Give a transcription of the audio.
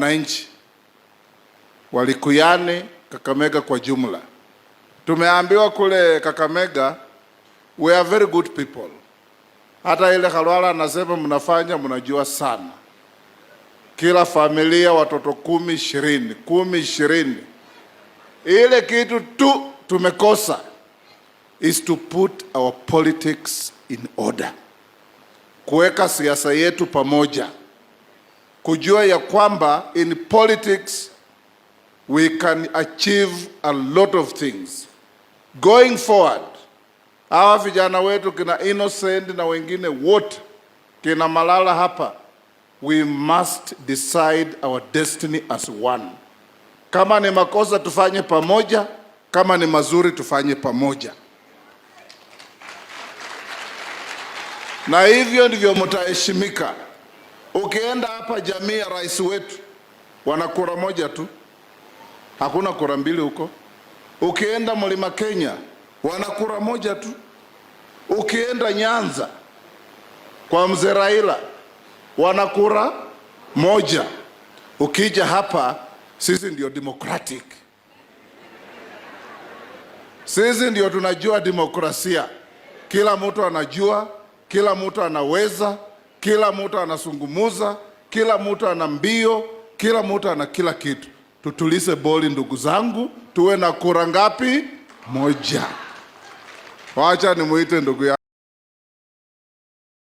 Wananchi wa Likuyani, Kakamega kwa jumla, tumeambiwa kule Kakamega we are very good people. Hata ile Khalwala anasema mnafanya, mnajua sana. Kila familia watoto 10 20, 10 20. Ile kitu tu tumekosa is to put our politics in order, kuweka siasa yetu pamoja, kujua ya kwamba in politics we can achieve a lot of things going forward. Hawa vijana wetu kina Innocent na wengine wote, kina Malala hapa, we must decide our destiny as one. Kama ni makosa tufanye pamoja, kama ni mazuri tufanye pamoja, na hivyo ndivyo mtaheshimika. Ukienda hapa jamii ya rais wetu wana kura moja tu, hakuna kura mbili huko. Ukienda Mlima Kenya wana kura moja tu. Ukienda Nyanza kwa mzee Raila wana kura moja. Ukija hapa sisi ndio democratic, sisi ndio tunajua demokrasia. Kila mtu anajua, kila mtu anaweza, kila mtu anasungumuza, kila mtu ana mbio, kila mtu ana kila kitu. Tutulize boli, ndugu zangu, tuwe na kura ngapi? Moja. Wacha nimuite ndugu yangu.